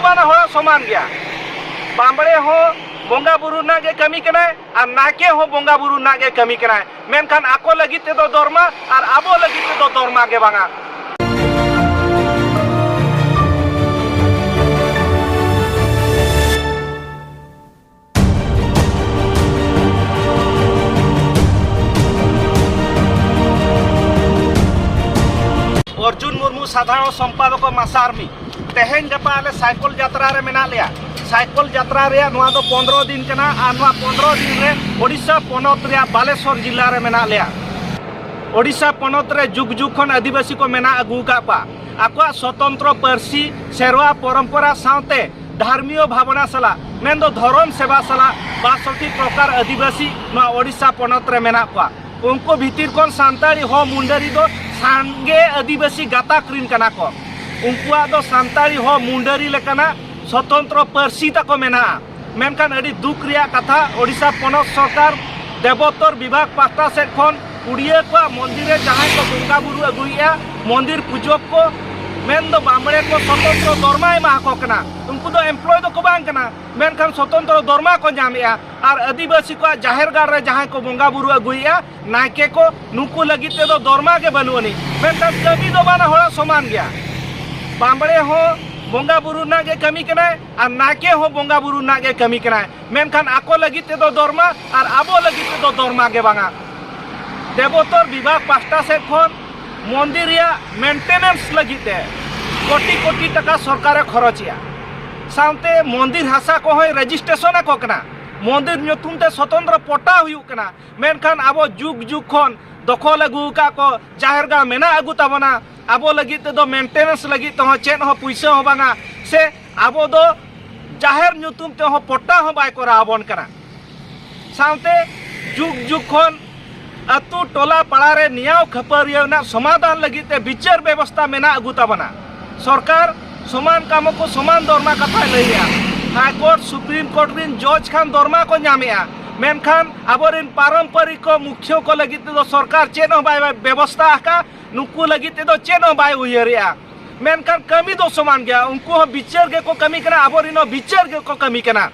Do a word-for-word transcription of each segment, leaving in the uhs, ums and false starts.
ᱵᱟᱱᱟ ᱦᱚᱲᱟᱜ ᱥᱚᱢᱟᱱ ᱜᱮᱭᱟ᱾ ᱵᱟᱢᱵᱲᱮ ᱦᱚᱸ ᱵᱚᱸᱜᱟ ᱵᱩᱨᱩ ᱨᱮᱱᱟᱜ ᱜᱮ ᱠᱟᱹᱢᱤ ᱠᱟᱱᱟᱭ ᱟᱨ ᱱᱟᱭᱠᱮ ᱦᱚᱸ ᱵᱚᱸᱜᱟ ᱵᱩᱨᱩ ᱨᱮᱱᱟᱜ ᱜᱮ ᱠᱟᱹᱢᱤ ᱠᱟᱱᱟᱭ, ᱢᱮᱱᱠᱷᱟᱱ ᱟᱠᱚ ᱞᱟᱹᱜᱤᱫ ᱛᱮᱫᱚ ᱫᱚᱨᱢᱟ ᱟᱨ ᱟᱵᱚ ᱞᱟᱹᱜᱤᱫ ᱛᱮᱫᱚ ᱫᱚᱨᱢᱟ ᱜᱮ ᱵᱟᱝᱟ᱾ ᱚᱨᱡᱩᱱ ᱢᱩᱨᱢᱩ, ᱥᱟᱫᱷᱟᱨᱚᱱ ᱥᱚᱢᱯᱟᱫᱚᱠ, ᱢᱟᱥᱟᱨᱢᱤ᱾ ᱛᱮᱦᱮᱧ ᱜᱟᱯᱟ ᱟᱞᱮ ᱥᱟᱭᱠᱚᱞ ᱡᱟᱛᱨᱟ ᱨᱮ ᱢᱮᱱᱟᱜ ᱞᱮᱭᱟ᱾ ᱥᱟᱭᱠᱚᱞ ᱡᱟᱛᱨᱟ ᱨᱮᱭᱟᱜ ᱱᱚᱣᱟ ᱫᱚ ᱯᱚᱱᱨᱚ ᱫᱤᱱ ᱠᱟᱱᱟ ᱟᱨ ᱱᱚᱣᱟ ᱯᱚᱱᱨᱚ ᱫᱤᱱ ᱨᱮ ᱳᱰᱤᱥᱟ ᱯᱚᱱᱚᱛ ᱨᱮᱭᱟᱜ ᱵᱟᱞᱮᱥᱚᱨ ᱡᱤᱞᱟ ᱨᱮ ᱢᱮᱱᱟᱜ ᱞᱮᱭᱟ᱾ ᱳᱰᱤᱥᱟ ᱯᱚᱱᱚᱛ ᱨᱮ ᱡᱩᱜᱽ ᱡᱩᱜᱽ ᱠᱷᱚᱱ ᱟᱹᱫᱤᱵᱟᱹᱥᱤ ᱠᱚ ᱢᱮᱱᱟᱜ ᱟᱹᱜᱩ ᱟᱠᱟᱫ ᱠᱚᱣᱟ᱾ ᱟᱠᱚᱣᱟᱜ ᱥᱚᱛᱚᱱᱛᱨᱚ ᱯᱟᱹᱨᱥᱤ, ᱥᱮᱨᱣᱟ, ᱯᱚᱨᱚᱢᱯᱚᱨᱟ ᱥᱟᱶᱛᱮ ᱫᱷᱟᱨᱢᱤᱭᱚ ᱵᱷᱟᱵᱽᱱᱟ ᱥᱟᱞᱟᱜ, ᱢᱮᱱᱫᱚ ᱫᱷᱚᱨᱚᱢ ᱥᱮᱵᱟ ᱥᱟᱞᱟᱜ ᱵᱟᱥᱚᱴᱤ ᱯᱨᱚᱠᱟᱨ ᱟᱹᱫᱤᱵᱟᱹᱥᱤ ᱱᱚᱣᱟ ᱳᱰᱤᱥᱟ ᱯᱚᱱᱚᱛ ᱨᱮ ᱢᱮᱱᱟᱜ ᱠᱚᱣᱟ᱾ ᱩᱱᱠᱩ ᱵᱷᱤᱛᱤᱨ ᱠᱷᱚᱱ ᱥᱟᱱᱛᱟᱲᱤ ᱦᱚᱸ ᱢᱩᱱᱰᱟᱹᱨᱤ ᱫᱚ ᱥᱟᱸᱜᱮ ᱟᱹᱫᱤᱵᱟᱹᱥᱤ ᱜᱟᱛᱟᱠ ᱨᱤᱱ ᱠᱟᱱᱟ ᱠᱚ᱾ ᱩᱱᱠᱩᱣᱟᱜ ᱫᱚ ᱥᱟᱱᱛᱟᱲᱤ ᱦᱚᱸ ᱢᱩᱱᱰᱟᱹᱨᱤ ᱞᱮᱠᱟᱱᱟᱜ ᱥᱚᱛᱚᱱᱛᱨᱚ ᱯᱟᱹᱨᱥᱤ ᱛᱟᱠᱚ ᱢᱮᱱᱟᱜᱼᱟ᱾ ᱢᱮᱱᱠᱷᱟᱱ ᱟᱹᱰᱤ ᱫᱩᱠ ᱨᱮᱭᱟᱜ ᱠᱟᱛᱷᱟ, ᱳᱰᱤᱥᱟ ᱯᱚᱱᱚᱛ ᱥᱚᱨᱠᱟᱨ ᱫᱮᱵᱚᱛᱚᱨ ᱵᱤᱵᱷᱟᱜᱽ ᱯᱟᱦᱴᱟ ᱥᱮᱫ ᱠᱷᱚᱱ ᱩᱲᱤᱭᱟᱹ ᱠᱚᱣᱟᱜ ᱢᱚᱱᱫᱤᱨ ᱨᱮ ᱡᱟᱦᱟᱸᱭ ᱠᱚ ᱵᱚᱸᱜᱟ ᱵᱩᱨᱩ ᱟᱹᱜᱩᱭᱮᱫᱼᱟ, ᱢᱚᱱᱫᱤᱨ ᱯᱩᱡᱚᱠ ᱠᱚ, ᱢᱮᱱᱫᱚ ᱵᱟᱢᱵᱲᱮ ᱠᱚ, ᱥᱚᱛᱚᱱᱛᱨᱚ ᱫᱚᱨᱢᱟ ᱮᱢᱟ ᱠᱚ ᱠᱟᱱᱟ᱾ ᱩᱱᱠᱩ ᱫᱚ ᱮᱢᱯᱞᱚᱭ ᱫᱚᱠᱚ ᱵᱟᱝ ᱠᱟᱱᱟ, ᱢᱮᱱᱠᱷᱟᱱ ᱥᱚᱛᱚᱱᱛᱨᱚ ᱫᱚᱨᱢᱟ ᱠᱚ ᱧᱟᱢᱮᱫᱼᱟ᱾ ᱟᱨ ᱟᱹᱫᱤᱵᱟᱹᱥᱤ ᱠᱚᱣᱟᱜ ᱡᱟᱦᱮᱨ ᱜᱟᱲ ᱨᱮ ᱡᱟᱦᱟᱸᱭ ᱠᱚ ᱵᱚᱸᱜᱟ ᱵᱩᱨᱩ ᱟᱹᱜᱩᱭᱮᱫᱼᱟ, ᱱᱟᱭᱠᱮ ᱠᱚ, ᱱᱩᱠᱩ ᱞᱟᱹᱜᱤᱫ ᱛᱮᱫᱚ ᱫᱚᱨᱢᱟ ᱜᱮ ᱵᱟᱹᱱᱩᱜ ᱟᱹᱱᱤᱡ᱾ ᱢᱮᱱᱠᱷᱟᱱ ᱠᱟᱹᱢᱤ ᱫᱚ ᱵᱟᱱᱟ ᱦᱚᱲᱟᱜ ᱥᱚᱢᱟᱱ ᱜᱮᱭᱟ᱾ ᱵᱟᱢᱵᱲᱮ ᱦᱚᱸ ᱵᱚᱸᱜᱟ ᱵᱩᱨᱩ ᱨᱮᱱᱟᱜ ᱜᱮ ᱠᱟᱹᱢᱤ ᱠᱟᱱᱟᱭ ᱟᱨ ᱱᱟᱭᱠᱮ ᱦᱚᱸ ᱵᱚᱸᱜᱟ ᱵᱩᱨᱩ ᱨᱮᱱᱟᱜ ᱜᱮ ᱠᱟᱹᱢᱤ ᱠᱟᱱᱟᱭ, ᱢᱮᱱᱠᱷᱟᱱ ᱟᱠᱚ ᱞᱟᱹᱜᱤᱫ ᱛᱮᱫᱚ ᱫᱚᱨᱢᱟ ᱟᱨ ᱟᱵᱚ ᱞᱟᱹᱜᱤᱫ ᱛᱮᱫᱚ ᱫᱚᱨᱢᱟ ᱜᱮ ᱵᱟᱝᱟ᱾ ᱫᱮᱵᱚᱛᱚᱨ ᱵᱤᱵᱷᱟᱜᱽ ᱯᱟᱦᱴᱟ ᱥᱮᱫ ᱠᱷᱚᱱ ᱢᱚᱱᱫᱤᱨ ᱨᱮᱭᱟᱜ ᱢᱮᱱᱴᱮᱱᱮᱱᱥ ᱞᱟᱹᱜᱤᱫ ᱛᱮ ᱠᱳᱴᱤ ᱠᱳᱴᱤ ᱴᱟᱠᱟ ᱥᱚᱨᱠᱟᱨᱮ ᱠᱷᱚᱨᱚᱪᱮᱜᱼᱟ᱾ ᱥᱟᱶᱛᱮ ᱢᱚᱱᱫᱤᱨ ᱦᱟᱥᱟ ᱠᱚᱦᱚᱸᱭ ᱨᱮᱡᱤᱥᱴᱨᱮᱥᱚᱱ ᱟᱠᱚ ᱠᱟᱱᱟ᱾ ᱢᱚᱱᱫᱤᱨ ᱧᱩᱛᱩᱢ ᱛᱮ ᱥᱚᱛᱚᱱᱛᱨᱚ ᱯᱚᱴᱟ ᱦᱩᱭᱩᱜ ᱠᱟᱱᱟ, ᱢᱮᱱᱠᱷᱟᱱ ᱟᱵᱚ ᱡᱩᱜᱽ ᱡᱩᱜᱽ ᱠᱷᱚᱱ ᱫᱚᱠᱷᱚᱞ ᱟᱹᱜᱩ ᱟᱠᱟᱫ ᱠᱚ ᱡᱟᱦᱮᱨ ᱜᱟᱲ ᱢᱮᱱᱟᱜ ᱟᱹᱜᱩ ᱛᱟᱵᱚᱱᱟ᱾ ᱟᱵᱚ ᱞᱟᱹᱜᱤᱫ ᱛᱮᱫᱚ ᱢᱮᱱᱴᱮᱱᱮᱱᱥ ᱞᱟᱹᱜᱤᱫ ᱛᱮᱦᱚᱸ ᱪᱮᱫ ᱦᱚᱸ ᱯᱩᱭᱥᱟᱹ ᱦᱚᱸ ᱵᱟᱝᱟ, ᱥᱮ ᱟᱵᱚ ᱫᱚ ᱡᱟᱦᱮᱨ ᱧᱩᱛᱩᱢ ᱛᱮᱦᱚᱸ ᱯᱚᱴᱟ ᱦᱚᱸ ᱵᱟᱭ ᱠᱚᱨᱟᱣ ᱟᱵᱚᱱ ᱠᱟᱱᱟ᱾ ᱥᱟᱶᱛᱮ ᱡᱩᱜᱽ ᱡᱩᱜᱽ ᱠᱷᱚᱱ ᱟᱹᱛᱩ ᱴᱚᱞᱟ ᱯᱟᱲᱟ ᱨᱮ ᱱᱮᱭᱟᱣ ᱠᱷᱟᱹᱯᱟᱹᱨᱤᱭᱟᱹ ᱨᱮᱱᱟᱜ ᱥᱚᱢᱟᱫᱷᱟᱱ ᱞᱟᱹᱜᱤᱫ ᱛᱮ ᱵᱤᱪᱟᱹᱨ ᱵᱮᱵᱚᱥᱛᱷᱟ ᱢᱮᱱᱟᱜ ᱟᱹᱜᱩ ᱛᱟᱵᱚᱱᱟ᱾ ᱥᱚᱨᱠᱟᱨ ᱥᱚᱢᱟᱱ ᱠᱟᱢᱚ ᱠᱚ ᱥᱚᱢᱟᱱ ᱫᱚᱨᱢᱟ ᱠᱟᱛᱷᱟᱭ ᱞᱟᱹᱭᱮᱜᱼᱟ᱾ ᱦᱟᱭ ᱠᱳᱨᱴ, ᱥᱩᱯᱨᱤᱢ ᱠᱳᱨᱴ ᱨᱤᱱ ᱡᱚᱡᱽ ᱠᱷᱟᱱ ᱫᱚᱨᱢᱟ ᱠᱚ ᱧᱟᱢᱮᱜᱼᱟ, ᱢᱮᱱᱠᱷᱟᱱ ᱟᱵᱚᱨᱮᱱ ᱯᱟᱨᱚᱢᱯᱚᱨᱤᱠ ᱠᱚ ᱢᱩᱠᱷᱭᱟᱹ ᱠᱚ ᱞᱟᱹᱜᱤᱫ ᱛᱮᱫᱚ ᱥᱚᱨᱠᱟᱨ ᱪᱮᱫ ᱦᱚᱸ ᱵᱟᱭ ᱵᱮᱵᱚᱥᱛᱷᱟ ᱟᱠᱟᱫ᱾ ᱱᱩᱠᱩ ᱞᱟᱹᱜᱤᱫ ᱛᱮᱫᱚ ᱪᱮᱫ ᱦᱚᱸ ᱵᱟᱭ ᱩᱭᱦᱟᱹᱨᱮᱜᱼᱟ᱾ ᱢᱮᱱᱠᱷᱟᱱ ᱠᱟᱹᱢᱤ ᱫᱚ ᱥᱚᱢᱟᱱ ᱜᱮᱭᱟ᱾ ᱩᱱᱠᱩ ᱦᱚᱸ ᱵᱤᱪᱟᱹᱨ ᱜᱮᱠᱚ ᱠᱟᱹᱢᱤ ᱠᱟᱱᱟ, ᱟᱵᱚᱨᱮᱱ ᱦᱚᱸ ᱵᱤᱪᱟᱹᱨ ᱜᱮᱠᱚ ᱠᱟᱹᱢᱤ ᱠᱟᱱᱟ᱾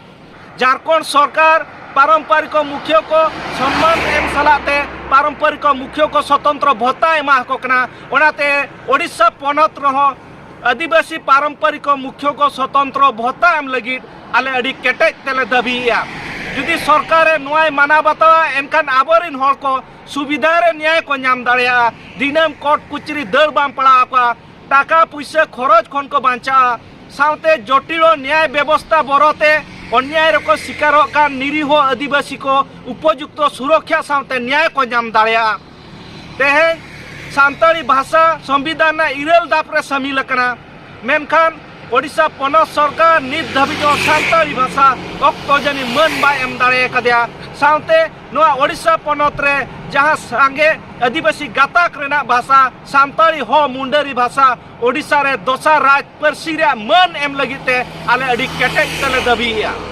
ᱡᱷᱟᱲᱠᱷᱚᱸᱰ ᱥᱚᱨᱠᱟᱨ ᱯᱟᱨᱚᱢᱯᱟᱨᱤᱠ ᱢᱩᱠᱷᱤᱭᱟᱹ ᱠᱚ ᱥᱚᱱᱢᱟᱱ ᱮᱢ ᱥᱟᱞᱟᱜ ᱛᱮ ᱯᱟᱨᱚᱢᱯᱟᱨᱤᱠ ᱢᱩᱠᱷᱤᱭᱟᱹ ᱠᱚ ᱥᱚᱛᱚᱱᱛᱨᱚ ᱵᱷᱚᱛᱟ ᱮᱢᱟ ᱠᱚ ᱠᱟᱱᱟ᱾ ᱚᱱᱟᱛᱮ ᱳᱰᱤᱥᱟ ᱯᱚᱱᱚᱛ ᱨᱮᱦᱚᱸ ᱟᱹᱫᱤᱵᱟᱹᱥᱤ ᱯᱟᱨᱚᱢᱯᱟᱨᱤᱠ ᱢᱩᱠᱷᱤᱭᱟᱹ ᱠᱚ ᱥᱚᱛᱚᱱᱛᱨᱚ ᱵᱷᱚᱛᱟ ᱮᱢ ᱞᱟᱹᱜᱤᱫ ᱟᱞᱮ ᱟᱹᱰᱤ ᱠᱮᱴᱮᱡ ᱛᱮᱞᱮ ᱫᱟᱹᱵᱤᱭᱮᱫᱼᱟ᱾ ᱡᱩᱫᱤ ᱥᱚᱨᱠᱟᱨᱮ ᱱᱚᱣᱟᱭ ᱢᱟᱱᱟᱣ ᱵᱟᱛᱟᱣᱟ, ᱮᱱᱠᱷᱟᱱ ᱟᱵᱚᱨᱮᱱ ᱦᱚᱲ ᱠᱚ ᱥᱩᱵᱤᱫᱷᱟ ᱨᱮ ᱱᱮᱭᱟᱭ ᱠᱚ ᱧᱟᱢ ᱫᱟᱲᱮᱭᱟᱜᱼᱟ᱾ ᱫᱤᱱᱟᱹᱢ ᱠᱳᱨᱴ ᱠᱩᱪᱨᱤ ᱫᱟᱹᱲ ᱵᱟᱝ ᱯᱟᱲᱟᱣ ᱟᱠᱚᱣᱟ᱾ ᱴᱟᱠᱟ ᱯᱩᱭᱥᱟᱹ ᱠᱷᱚᱨᱚᱪ ᱠᱷᱚᱱ ᱠᱚ ᱵᱟᱧᱪᱟᱜᱼᱟ᱾ ᱥᱟᱶᱛᱮ ᱡᱚᱴᱤᱞ ᱱᱮᱭᱟᱭ ᱵᱮᱵᱚᱥᱛᱷᱟ ᱵᱚᱨᱚᱛᱮ ᱚᱱᱭᱟᱭ ᱨᱮᱠᱚ ᱥᱤᱠᱟᱨᱚᱜ ᱠᱟᱱ ᱱᱤᱨᱤᱦᱚ ᱟᱹᱫᱤᱵᱟᱹᱥᱤ ᱠᱚ ᱩᱯᱚᱡᱩᱠᱛᱚ ᱥᱩᱨᱚᱠᱷᱟ ᱥᱟᱶᱛᱮ ᱱᱮᱭᱟᱭ ᱠᱚ ᱧᱟᱢ ᱫᱟᱲᱮᱭᱟᱜᱼᱟ᱾ ᱛᱮᱦᱮᱧ ᱥᱟᱱᱛᱟᱲᱤ ᱵᱷᱟᱥᱟ ᱥᱚᱝᱵᱤᱫᱷᱟᱱ ᱨᱮᱱᱟᱜ ᱤᱨᱟᱹᱞ ᱫᱟᱯ ᱨᱮ ᱥᱟᱹᱢᱤᱞ ᱟᱠᱟᱱᱟ, ᱢᱮᱱᱠᱷᱟᱱ ᱳᱰᱤᱥᱟ ᱯᱚᱱᱚᱛ ᱥᱚᱨᱠᱟᱨ ᱱᱤᱛ ᱫᱷᱟᱹᱵᱤᱡ ᱦᱚᱸ ᱥᱟᱱᱛᱟᱲᱤ ᱵᱷᱟᱥᱟ ᱚᱠᱛᱚ ᱡᱟᱹᱱᱤᱡ ᱢᱟᱹᱱ ᱵᱟᱭ ᱮᱢ ᱫᱟᱲᱮ ᱟᱠᱟᱫᱮᱭᱟ᱾ ᱥᱟᱶᱛᱮ ᱱᱚᱣᱟ ᱳᱰᱤᱥᱟ ᱯᱚᱱᱚᱛ ᱨᱮ ᱡᱟᱦᱟᱸ ᱥᱟᱸᱜᱮ ᱟᱹᱫᱤᱵᱟᱹᱥᱤ ᱜᱟᱛᱟᱠ ᱨᱮᱱᱟᱜ ᱵᱷᱟᱥᱟ ᱥᱟᱱᱛᱟᱲᱤ ᱦᱚᱸ ᱢᱩᱱᱰᱟᱹᱨᱤ ᱵᱷᱟᱥᱟ ᱳᱰᱤᱥᱟ ᱨᱮ ᱫᱚᱥᱟᱨ ᱨᱟᱡᱽ ᱯᱟᱹᱨᱥᱤ ᱨᱮᱭᱟᱜ ᱢᱟᱹᱱ ᱮᱢ ᱞᱟᱹᱜᱤᱫ ᱛᱮ ᱟᱞᱮ ᱟᱹᱰᱤ ᱠᱮᱴᱮᱡ ᱛᱮᱞᱮ ᱫᱟᱹᱵᱤᱭᱮᱫᱼᱟ᱾